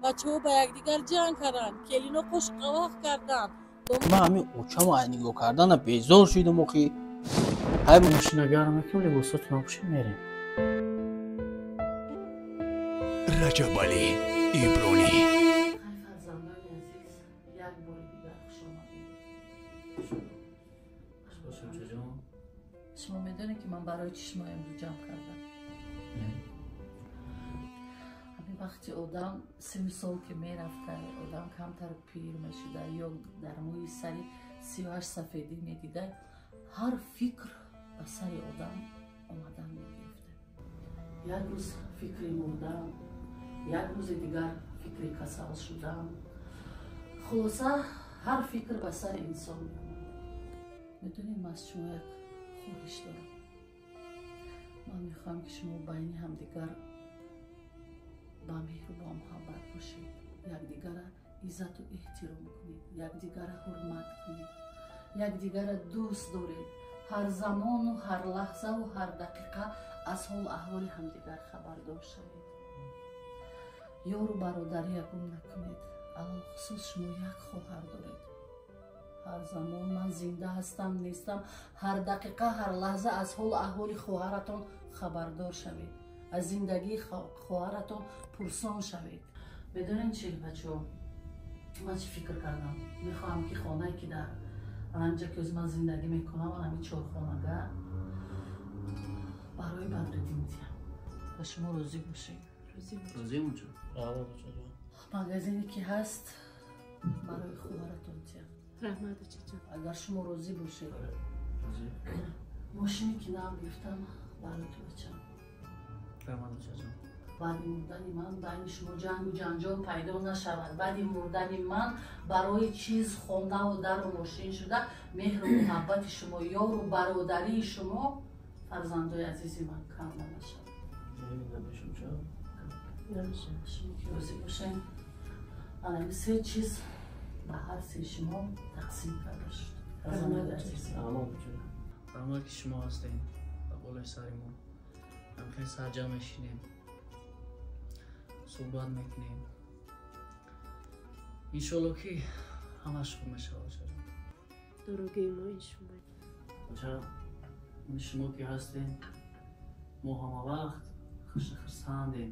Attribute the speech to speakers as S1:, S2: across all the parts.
S1: Бачаҳо ба якдигар ҷанг карданд, келино қошқавақ карданд.
S2: Ман ҳамин очама ай нигоҳ кардана безор шидам охи. Ҳай
S3: машина гарм мекунем, либосотонро пӯшем, мерем.
S4: Раҷабалӣ Иброни.
S1: Фарзандони азиз, як бори дигар хуш омадед. Шумо медонед, ки ман барои чӣ шумо имрӯз ҷамъ кардам? Ҳамин вақти одам синну сол ки мерафта, одам камтар пир мешуда ё дар мӯи сари 38 сафедӣ медида, ҳар фикр ба сари одам омадан мегирифта. Як рӯз фикри мурдан, як рӯзи дигар фикри касал шудан, хулоса, ҳар фикр ба сари инсон меомад. Медонед, ман аз шумо як хоҳиш дорам. Ман мехоҳам, ки шумо байни ҳамдигар ба меҳру бо муҳаббат бошед, якдигара иззату эҳтиром кунед, якдигара ҳурмат кунед, якдигара дӯст доред, ҳар замону ҳар лаҳзаву ҳар дақиқа аз ҳолу аҳволи ҳамдигар хабардор шавед, ёру бародария гум накунед. Алалхусус шумо як хоҳар доред. Ҳар замон ман зинда ҳастам, нестам, ҳар дақиқа, ҳар лаҳза аз ҳолу аҳволи хоҳаратон хабардор шавед, аз зиндагии хоҳаратон пурсон шавед. Медонед чи, бачаҳо, ман чӣ фикр кардам? Мехоҳам, ки хонае, ки дар ранҷа, ки ман зиндагӣ мекунам, ҳамин чорхонага барои Бадриддин диҳам. Ба шумо розӣ бошед? Магазине, ки ҳаст, барои хоҳаратон диҳам.
S5: Раҳмат, очаҷон.
S1: Агар шумо розӣ бошед, мошине, ки нав гирифтам, барои ту, бачам. Баъди мурдани ман байни шумо ҷангу ҷанҷол пайдо нашавад. Баъди мурдани ман барои чиз, хонаву дару мошин шуда, меҳру муҳаббати шумо, ёру бародарии шумо, фарзандои азизи ман, кам нашавад. Шумо ки розӣ бошед, анами се чиз ба ҳар сеи шумо тақсим карда шуд. Фарзандои азиз,
S3: раҳмат, ки шумо ҳастед ба болои сари мо. Ҳамхел сарҷамъ мешинем, суҳбат мекунем. Иншоалло, ки ҳамаш хуб мешавад.
S5: Дорогии мо ин шумо.
S3: Оча, шумо ки ҳастем, мо ҳама вақт хурсандем,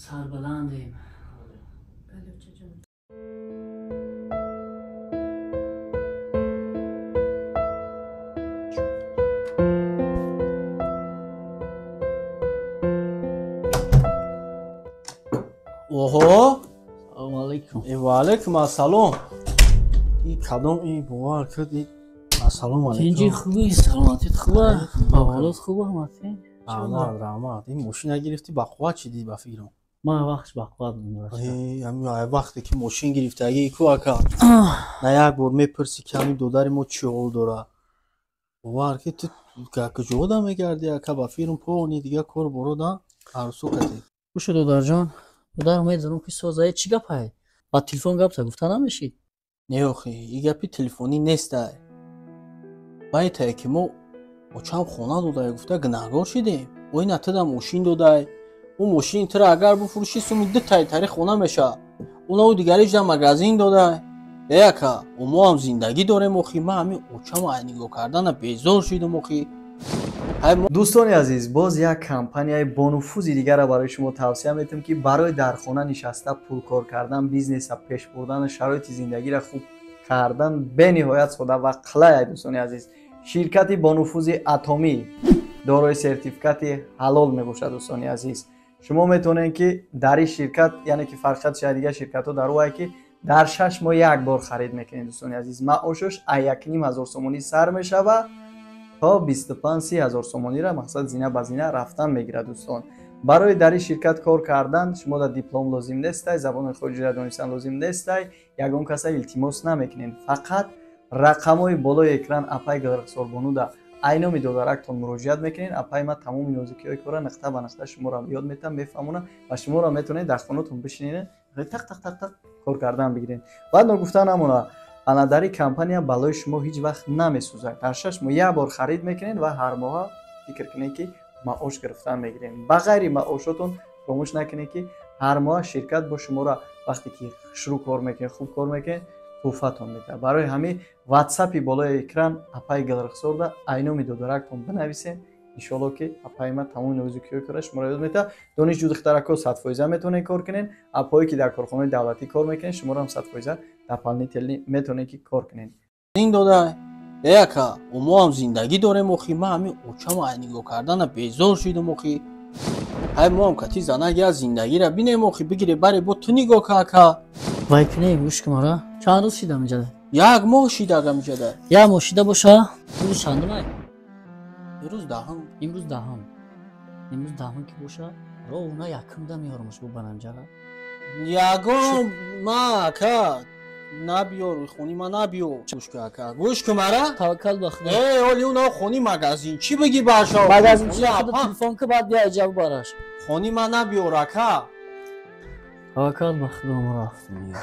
S3: сарбаландем.
S5: Бале, очаҷон.
S2: Оҳо!
S3: Салому алайкум.
S2: Ва алайкум ассалом. И кадом и бовар кад и ассалому алайкум.
S3: Тинҷи, хуби, саломатит хуба, аҳволот хуба, ҳаматин?
S2: Раҳмат, раҳмат. Ин мошина гирифтӣ, ба қувват шидӣ, ба фикрам.
S3: Ман вақтш ба қувват будам.
S2: Ҳамин вақте ки мошин гирифтагӣ ку, ака, на як бор мепурсӣ, ки ҳамин додари мо чӣ ҳол дорад. Бовар ки ту куҷода мегардӣ, ака, ба фирм пони дига кор борода арӯсо кардӣ.
S3: Гӯшо, додарҷон, додар, медонам, ки созае. Чӣ гапае? Ба телефон гап за гуфта намешид?
S2: Не охи, и гапи телефонӣ нестай. Байтае, ки мо очам хона додай гуфта гунаҳгор шидем. Оина туда мошин додай, ӯ мошини тура агар буфурӯшӣ, суми дутаи тари хона мешавад. Унаву дигариш да магазин додай. Е, ака, мо ҳам зиндагӣ дорем охи. Ман ҳамин очама ай нигоҳ кардана безор шидам охи.
S6: Дӯстони азиз, боз як компанияи бонуфузи дигарро барои шумо тавсия метиҳам, ки барои дар хона нишаста пулкор кардан, бизнеса пеш бурдан, шароити зиндагиро хуб кардан бениҳоят сода ва қулай. Дӯстони азиз, ширкати бонуфузи Атомӣ дорои сертификати ҳалол мебошад. Дӯстони азиз, шумо метавонед, ки дар ин ширкат, яъне ки фарқиятш аз дигар ширкатҳо дар ое, ки дар 6 моҳ як бор харид мекунед. Дӯстони азиз, маошош аз 1,5 ҳазор сомонӣ сар мешавад то 25-30 ҳазор сомониро, мақсад, зина ба зина рафтан мегирад. Дӯстон, барои дар ин ширкат кор кардан шумо дар диплом лозим нестай, забони хориҷиро донистан лозим нестай, ягон каса илтимос намекунед. Фақат рақамҳои болои экран апай Гулрухсорбонуда айноми додарактон муроҷиат мекунед. Апай ма тамоми нозукиҳои кора нуқта ба нуқта шуморо ёд метиҳам, мефаҳмонам ва шуморо метавонед дар хонатон бишинед, тақ тақ тақ тақ кор кардан бигиред. Баъд ногуфта намонад, ана дар ин компания балои шумо ҳеҷ вақт намесӯзад. Дар 6 моҳ як бор харид мекунед ва ҳар моҳа фикр кунед, ки маош гирифтан мегиред. Ба ғайри маошотон фаромӯш накунед, ки Ҳар моҳ ширкат бо шуморо вақте ки шурӯъ кор мекунед, хуб кор мекунед, тӯҳфатон метавад. Барои ҳамин ватсапи болои экран апаи Гулрухсорда айноми додарактон бинависед. Иншоалло ки апаи ман тамоми нозукиҳои кора шуморо ёд метавад. Донишҷӯ духтарако 100% метавонед кор кунед. Апое ки дар корхонаи давлатӣ кор мекунед, шуморо ҳам 100% дополнительно метавонед ки кор кунед.
S2: Ин дода э ака, мо ҳам зиндагӣ дорем охи. Ман ҳамин очама ай нигоҳ кардана безор шидам охи. Ҳай мо ҳам кати занак як зиндагира бинем охи, бигире баре бо ту нигоҳ ка ака.
S3: Вай кине гӯш ки мара. Чанд рӯз шидам инҷада?
S2: Як моҳ шидагам инҷада.
S3: Як моҳ шида боша? Имрӯз чандум ай?
S2: Имрӯз даҳум.
S3: Имрӯз даҳум. Имрӯз даҳум ки боша, ровна якумда меёрмаш бо банамҷара.
S2: Ягон ма ака набиёр, хони ма набиёр. Гӯш ку ака, гӯш ку мара.
S3: Таваккал ба Худо.
S2: Э, оли уна хони магазин чӣ бигӣ баша?
S3: Магазин чӣ? Худо телефон ки баъд биё ҷавоб бараш.
S2: Хони ма набиёр ака.
S3: Таваккал ба Худо, мо рафтем.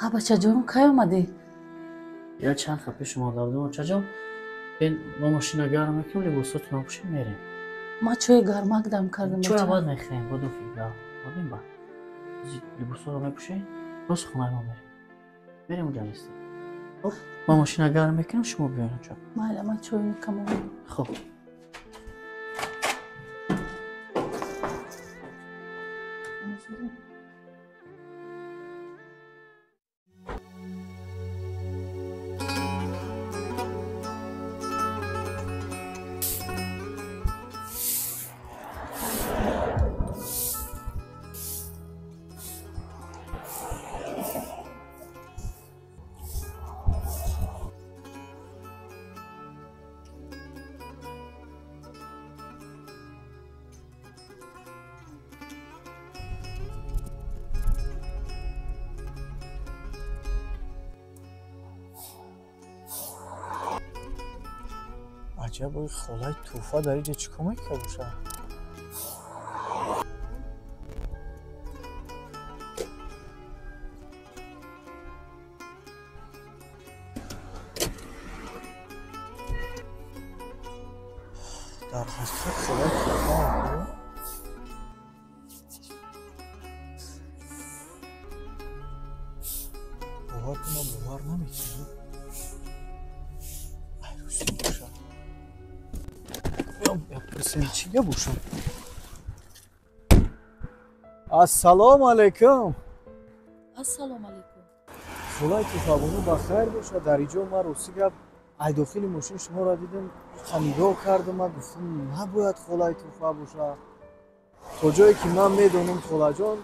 S1: Ҳа бачаҷон, кай омадӣ?
S3: Я чанд хел пеш омада будам, очаҷон. Ин мо машина гарм мекунем, либосотонро пӯшем мерем.
S1: Ма чои гармак дам кардам.
S3: Чоя баъд мехӯрем, бодум фикра. Бодим баъд. Либосҳоро мепӯшем, рост хонаи мо мерем. Мерем уҷа нестем. Хоб, ма машина гарм мекунем, шумо биёед оча.
S1: Майла, ман чой мекамам.
S3: Хоб.
S6: Аҷаб, ои холаи Тӯҳфа дар инҷа чӣ кор мекард бошад? Дар ҳақиқат холаи Тӯҳфа бовар кунам, бовар намекунам. Айрӯсӣ бошад. Чӣ гап бошад? Ассалому алайкум.
S1: Ассалому алайкум.
S6: Холаи Тӯҳфабону ба хайр бошад. Дар инҷо ман ростӣ гап ай дохили мошин шуморо дидам, нигоҳ кардам, ман гуфтам набояд холаи Тӯҳфа бошад. То ҷое ки ман медонам холаҷон,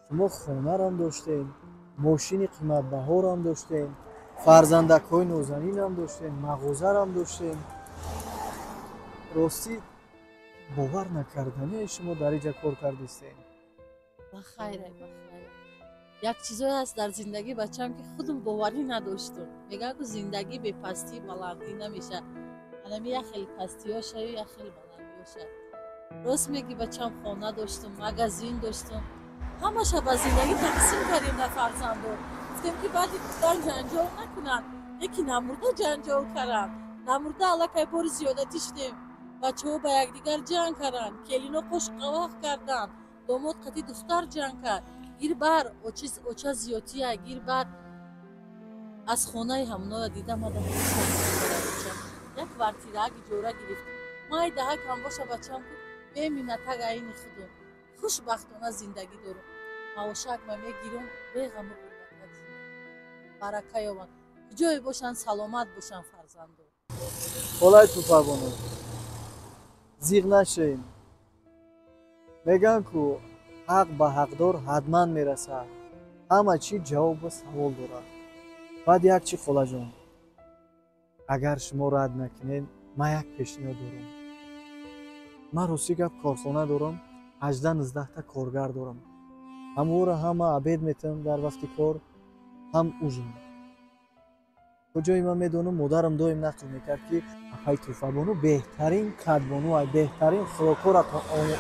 S6: шумо хонарам доштем, мошини қиматбаҳорам доштем, фарзандакҳои нозанинам доштем, мағозарам доштем. Ростӣ бовар накарданияи шумо дар инҷа кор кардистем.
S1: Ба хайр, ба хайр. Як чизое ҳаст дар зиндагӣ бачаам ки худам боварӣ надоштум. Мегӯям ку зиндагӣ бепастӣ баландӣ намешавад. Анами як хел пастиҳошаю як хел баландиҳоша. Рост мегӣ бачаам, хона доштум, магазин доштум. Ҳамаша ба зиндагӣ тақсим кардем дар фарзандо. Гуфтем ки баъди будан ҷанҷол накунанд, яки намурда ҷанҷол каранд. Намурда аллакай бори зиёдатӣ шудем. Бачаҳо ба якдигар ҷанг карданд, келино қошқавақ карданд, домод қати духтар ҷанг кард. Гир бар оча зиёдтия, гир бар аз хонаи ҳамоноя дида мада як квартираак иҷора гирифт. Май даҳакам боша бачаам ку беминнатак айни худум. Хушбахтона зиндагӣ дорум. Маошак ма мегирум, беғаму ғурбатак зиндагӣ. Барака ёбанд. Куҷое бошанд, саломат бошанд фарзандо.
S6: Холаи Тӯҳфабону, зиғ нашавем. Мегӯянд ку ҳақ ба ҳақдор ҳатман мерасад. Ҳама чӣ ҷавобу савол дорад. Баъд як чӣ холаҷон, агар шумо рад накунед, ман як пешниҳод дорам. Ман ростӣ гап корхона дорам, 18-19та коргар дорам. Ҳамвора ҳама обед метавам дар вақти кор, ҳам ужин. То ҷое ман медонам, модарам доим нақл мекард ки апаи Тӯҳфабону беҳтарин кадбону, беҳтарин хӯрокҳоро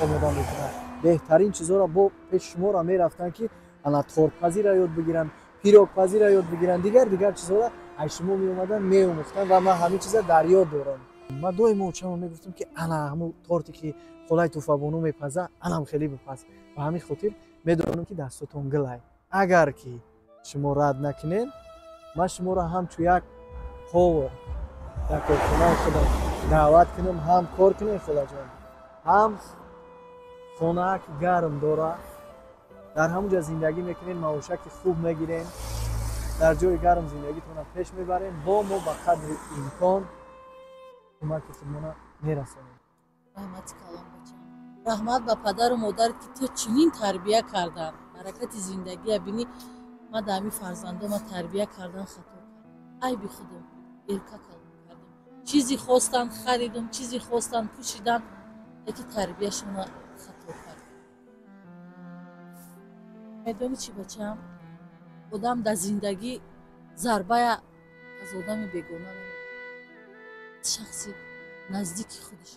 S6: омода мекунад, беҳтарин чизҳоро бо пеши шуморо мерафтанд ки ана тортпазиро ёд бигиранд, пирогпазиро ёд бигиранд, дигар дигар чизҳоро аз шумо меомаданд, меомӯхтанд ва ман ҳамин чизро дар ёд дорам. Ман доимо очама мегуфтам, ки ана ҳамун торте, ки холаи Туҳфабону мепаза, анам хеле бипаз. Ба ҳамин хотир медонам, ки дастотон гилай. Агар ки шумо рад накунед, ман шуморо ҳамчун як повар дар корхонаи худам даъват кунам, ҳам кор кунем, холаҷон, ҳам хонаак гарм дора, дар ҳамун ҷа зиндагӣ мекунем, маошаки хуб мегирем, дар ҷои гарм зиндагитонро пеш мебарем. Бо мо ба қадри имкон кӯмаки худмона мерасонем.
S1: Раҳмати калон, бачам, раҳмат ба падару модар, ки ту чунин тарбия кардан. Баракати зиндагия бинӣ. Ман дар ҳамин фарзандома тарбия кардан хато кардам, айби худам, эрка калон кардам. Чизи хостан харидам, чизи хостан пӯшидам, леки тарбияшона хато кардам. Медонӣ чӣ, бачам? Одам дар зиндагӣ зарбая аз одами бегона, шахси наздики худаш.